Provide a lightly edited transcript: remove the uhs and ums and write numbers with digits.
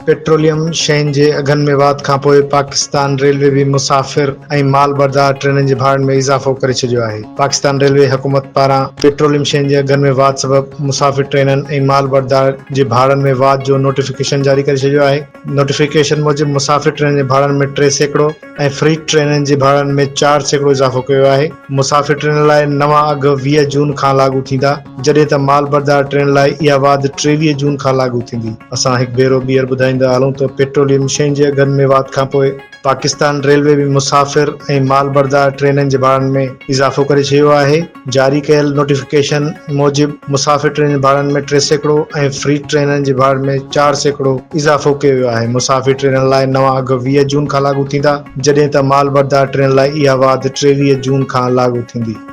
Petroleum شين جي اگهن ۾ واڌ کانپوء پاڪستان ريلوي به مسافر ۽ مال بردار ٽرينن جي ڀاڙن ۾ اضافو ڪري ڇڏيو آهي. پاڪستان ريلوي حڪومت پاران پيٽروليم شين جي اگهن ۾ واڌ سبب مسافر ٽرينن ۽ مال بردار جي ڀاڙن ۾ واڌ جو نوٽيفڪيشن جاري ڪري ڇڏيو آهي. نوٽيفڪيشن موجب مسافر ٽرينن جي ڀاڙن ۾ 3% ۽ فريٽ ٽرينن جي ڀاڙن ۾ 4% اضافو ڪيو آهي. مسافر ٽرينن لاء نوان اگهه 20 جون کان لاڳو ٿيندا، جڏهن ته مال بردار ٽرين لاء اها واڌ 23 جون کان لاڳو ٿيندي. اسان هڪ ڀيرو ٻيهر ٻڌائيندا هلون ته پيٽروليم شين جي اگهن ۾ واڌ کانپوء پاڪستان ريلوي به مسافر ۽ مال بردار ٽرينن جي ڀاڙن ۾ اضافو ڪري ڇڏيو آهي. جاري ڪيل نوٽيفڪيشن موجب مسافر ٽرين جي ڀاڙن ۾ 3% ۽ فريٽ ٽرينن جي ڀاڙن ۾ 4% اضافو ڪيو ويو آهي، مسافر ٽرينن لاء نوان اگهه 20 جون کان لاڳو ٿيندا، جڏهن ته مال بردار ٽرين لاء اها واڌ 23 جون کان لاڳو ٿيندي.